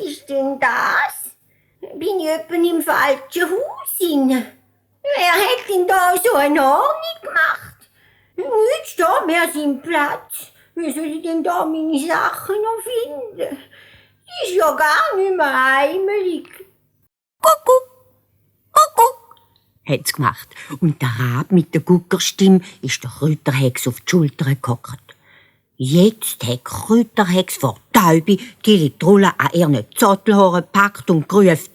ist denn das? Bin ich etwa im falschen Haus inne? Wer hat denn da so eine Ordnung gemacht? Nichts da mehr sein Platz. Wie soll ich denn da meine Sachen noch finden? Ist ja gar nicht mehr heimelig. Kuckuck, Kuckuck, hat's gemacht. Und der Rab mit der Guckerstimme ist der Kräuterhex auf die Schulter gehockt. Jetzt hat Kräuterhex vor Täubi die Litrulle an ihren Zottelhaaren gepackt und gerufen: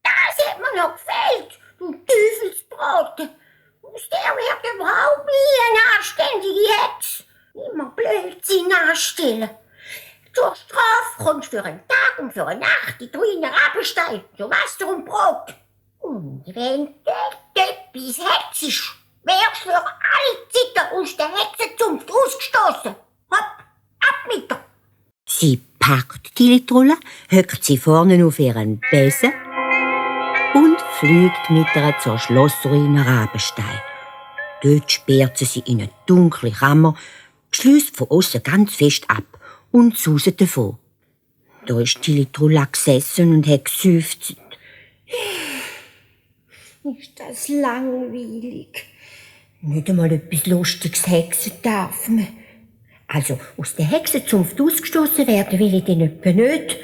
Das hat mir noch gefehlt, du Teufelsbraten. Aus der wird überhaupt nie eine anständige Hex. Immer Blödsinn anstellen. Zur Strafe kommst du für einen Tag und für eine Nacht in den Rabenstein, so Wasser und Brot. Und wenn du etwas hexisch, wärst du für alle Zeiten aus der Hexenzunft ausgestoßen. Hopp, ab mit dir! Sie packt die Litrulle, hockt sie vorne auf ihren Besen und fliegt mit ihr zur Schlossruine Rabenstein. Dort sperrt sie sich in eine dunkle Kammer, schließt von außen ganz fest ab und sauset davon. Da ist die Litrulla gesessen und hat geseufzt. Ist das langweilig. Nicht einmal etwas Lustiges hexen darf man. Also aus der Hexenzunft ausgestoßen werden will ich denn etwa nicht.